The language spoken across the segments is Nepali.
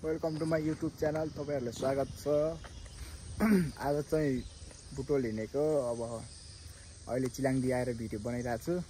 Welcome to my YouTube channel. तपाईहरुलाई स्वागत छ। आज चाहिँ बुटोल हिँडेको। अब अहिले चिलाङदी आएर भिडियो बनाइरहेको छु।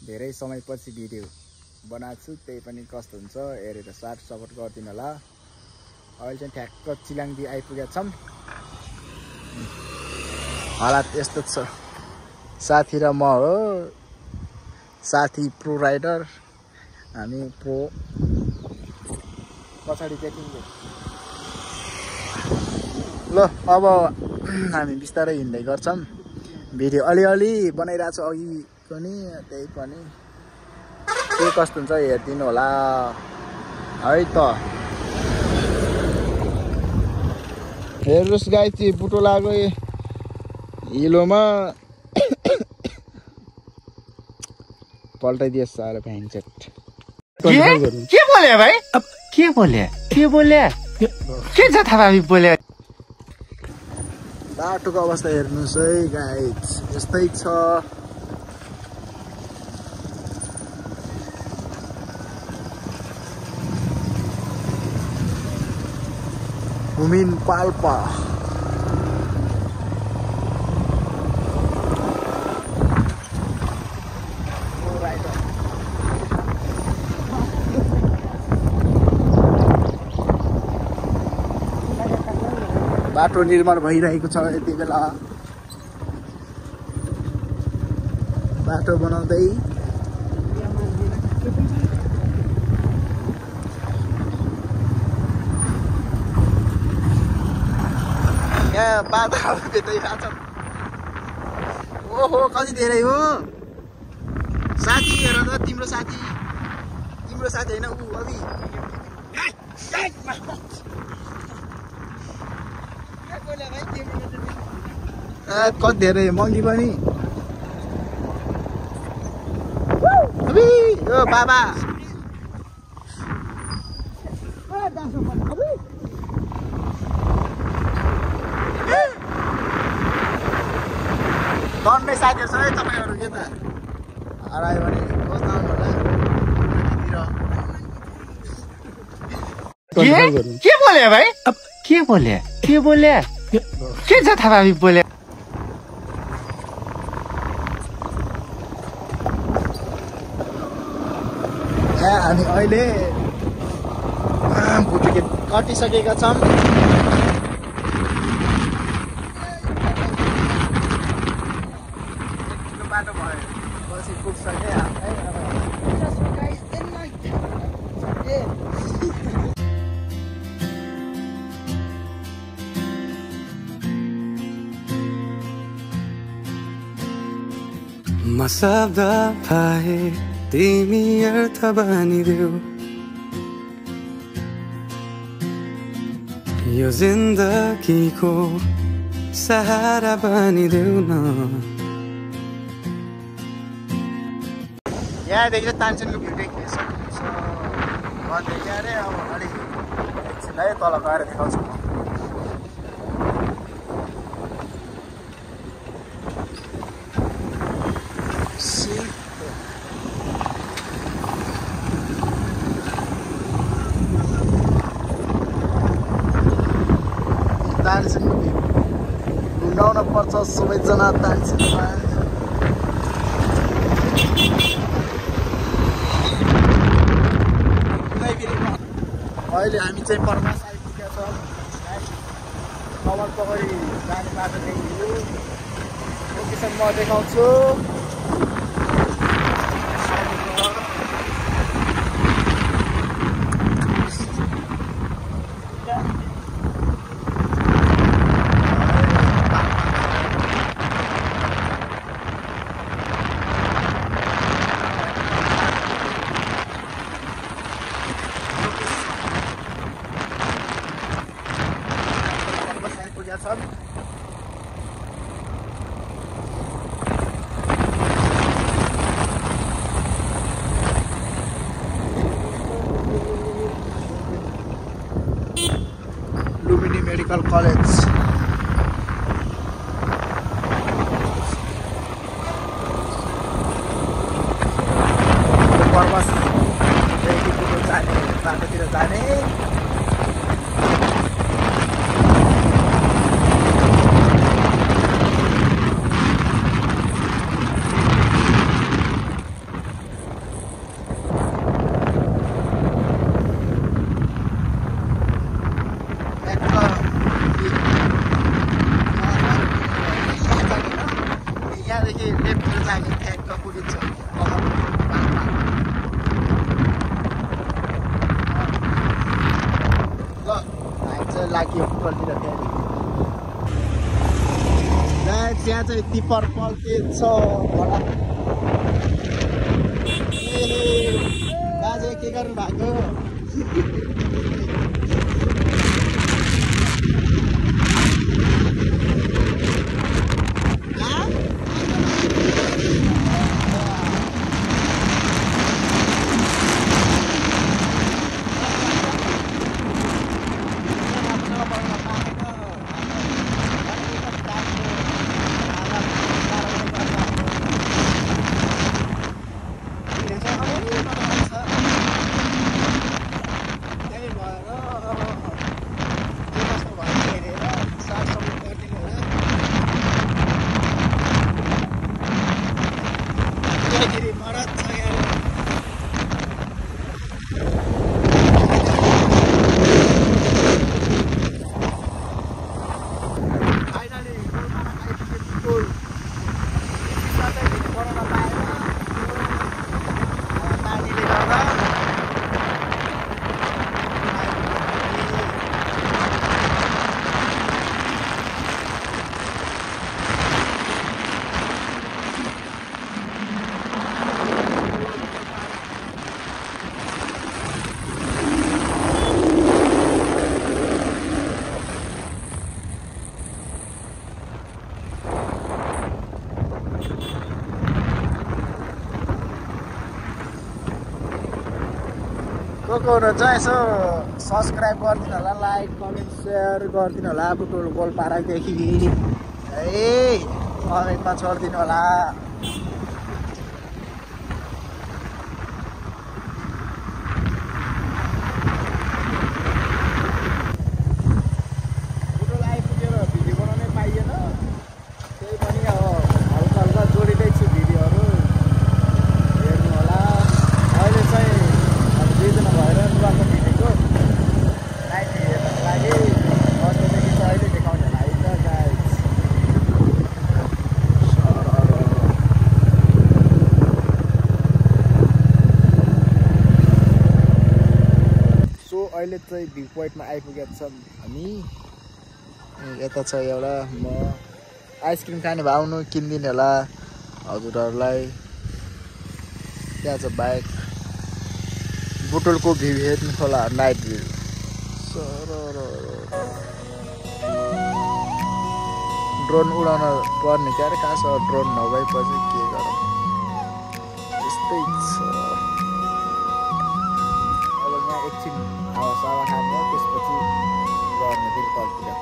धेरै समयपछि भिडियो बनाएको छु, त्यही पनि कस्तो हुन्छ हेरेर साथ सपोर्ट गरिदिनु होला। अहिले चाहिँ ठ्याक्क चिलाङदी आइपुगेका छौं। हालत यस्तो छ। साथी र म हो। साथी प्रो राइडर, हामी प्रो। पछाडि चेकिङ ल। अब हामी बिस्तारै हिँड्दै गर्छौं। भिडियो अलिअलि बनाइरहेको छु अघि पनि, त्यही पनि के कस्तो हुन्छ हेरिदिनु होला है त। हेर्नुस् गाइस, बुटोलाको हिलोमा पल्टाइदिए साह्रो भ्याङचेट। के बोले भाइ? अब के बोले के जथाभावी बोले? बाटोको अवस्था हेर्नुस् है गाइस, यस्तै छ। भूमिन पाल्पा बाटो निर्माण भइरहेको छ। यति बेला बाटो बनाउँदै यहाँ बाटोहरू भेटाइरहेको छ। ओहो कति धेरै हो साथी। हेर त तिम्रो साथी होइन ऊ अघि कति धेरै महँगी पनि। ओ बाबा डन्नै साथीहरू छ है तपाईँहरू। के त हरायो भने खोज्न आउनु होला। के बोले भाइ? अब के बोले के जथाभावी बोले? हामी अहिले भुटुके कटिसकेका छौँ। बाटो भयो पछि पुग्छ क्या। म शब्द पाए तिमी अर्थ बनिदेऊ, यो जिन्दगीको सहारा बनिदेऊ न। यहाँदेखि चाहिँ तानसेनको भ्यू देखिसकेको छ। भन्दै अरे अब अलिक एकछिन है तल गएर देखाउँछु म। तानसेनको भ्यू घुम्न पर्छ सबैजना तानसेनमा। अहिले हामी चाहिँ परमास आइपुगेका छौँ। कमलपोखरी जाने बाटो देखियो। लोकेसन म देखाउँछु। Lumbini medical college. बाटोतिर जाने लाग्यो बुटोलतिर त्यहाँ चाहिँ टिपर पल्केछ होला बाजे के गर्नु भएको को हुनुहुन्छ यसो सब्सक्राइब गरिदिनु होला लाइक कमेन्ट सेयर गरिदिनु होला बुटोल गोलपारादेखि है कमेन्टमा छोडिदिनु होला बुटोल आइपुगेर भिडियो बनाउनै पाइएन त्यही पनि अब हल्का हल्का जोडिँदैछु भिडियोहरू हेर्नु होला अहिले चाहिँ दुईजना भएर रुवाको भिडियोको नाइट हेर्नको लागि अस्तिदेखि चाहिँ अहिले देखाउने होला है त गाइस सो अहिले चाहिँ भ्यू पोइन्टमा आइपुगेको छ हामी यता छ एउटा म आइसक्रिम खाने भए आउनु किनिदिने होला हजुरहरूलाई त्यहाँ छ बाइक बुटोलको भ्यू हेर्नु होला नाइट भ्यू ड्रोन उडाउन पर्ने क्या अरे कहाँ छ ड्रोन नभएपछि के गरौँ यस्तै छ अब यहाँ एकछिन हावासावा खाने त्यसपछि गर्ने फेरि तलतिर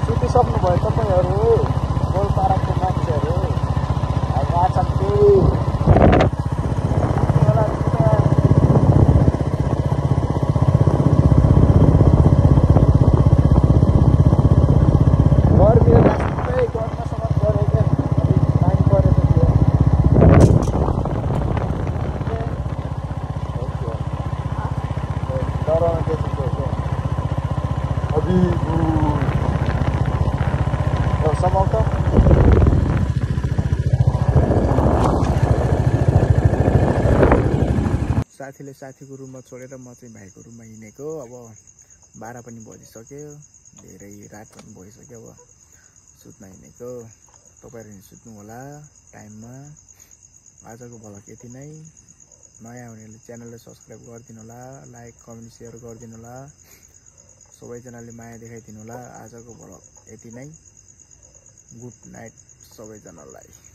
सुतिसक्नुभयो तपाईँहरू गोलपाराको मान्छेहरू साथीले साथीको रुममा छोडेर म चाहिँ भाइको रुममा हिँडेको अब 12 पनि बजिसक्यो धेरै रात पनि भइसक्यो अब सुत्न हिँडेको तपाईहरु नि सुत्नु होला टाइममा आजको भ्लग यति नै नयाँ हुनेले च्यानललाई सब्स्क्राइब गरिदिनु होला लाइक कमेन्ट शेयर गरिदिनु होला सबैजनाले माया देखाइदिनु होला आजको भ्लग यति नै गुड नाइट सबैजनालाई।